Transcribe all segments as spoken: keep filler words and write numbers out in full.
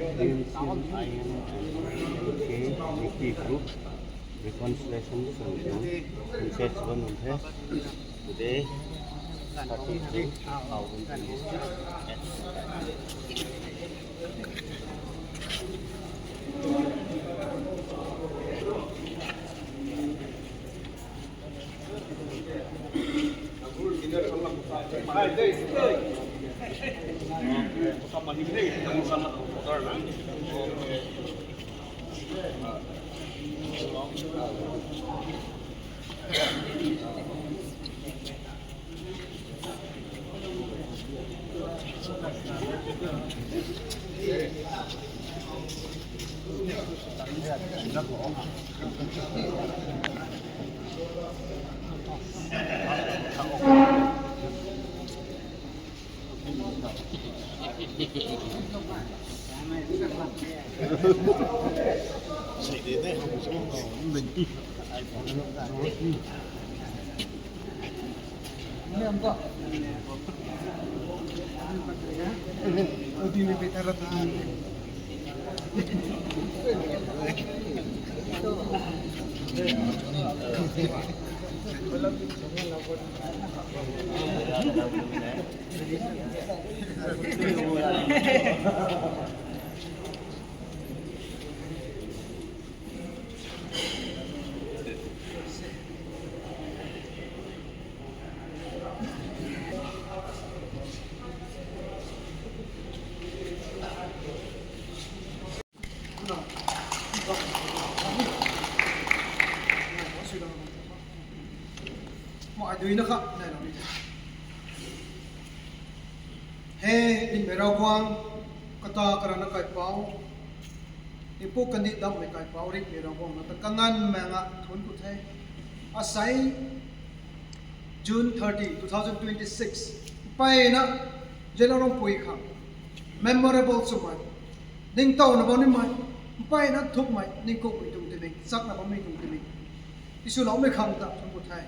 T M C, I M, N K, Nikki group, reconciliation solution, princess one, today, thirty-two thousand twenty-six. He, in Merauguang, kata karana kai pau, ipu kandit dam me kai pau ri Merauguang na ta kangan menga thun ku the. Asai June thirty, two thousand twenty-six, paina Jailaorong pui kha memorable sumai, ning tau na bani mai, paina thuk mai, ning ko pui tung tini, sak na bani tung tini. Isu lau me khang ta thun ku the.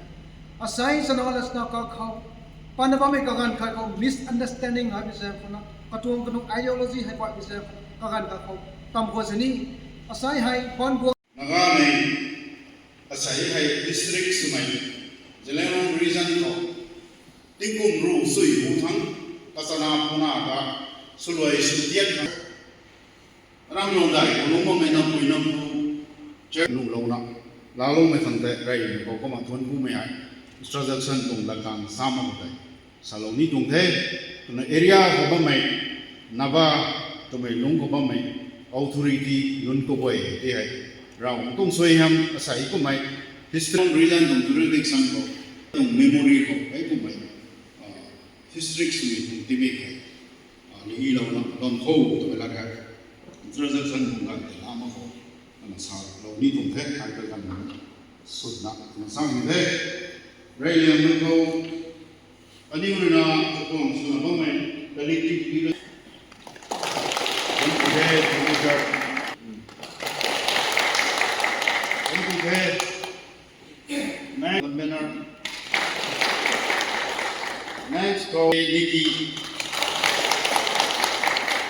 Asai sana las na ka khau, pana ba me ka gan khai khau misunderstanding hai bi zem khuna, ka tuang ka nung ideology hai pa bi zem khuna, Pagan ka khou tam khou sini asai hei pan guang. Naga nei asai hei district swmei Zeliangrong region khou tingkum ru sui hu thang kachana phuna ka swluai sutian thang. Ram lou dai khou lungc bammei nang pui nang pu chair nuh louna laaloumei khang tei rey khou kumna thuan kumei hei instruction tuang latkaeng sa mak khou tei salou ni tuang the. Twna area khou bammei Naga twmei lungc khou bammei authority nunc kaguay tei hei Ravguangc tuang suaihiam asai kummei history region tuang jurisdiction khou tuang memory khou hei kummei district swmei tuang timik hei lilouna bam khou twmei lat hei introduction tuang ganv tei laa mak khou kumna salou ni tuang the. Hei tei ganv sutna kumna sa ni the. Reyliangmei khou aniu ruina kakhwang swna bammei collective leader Thank you, thank you, sir. Thank you, sir. Next, convener. Next, khou Nikki.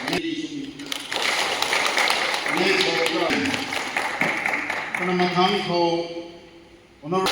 Nikki. Next, khou kumna mathang khou Honour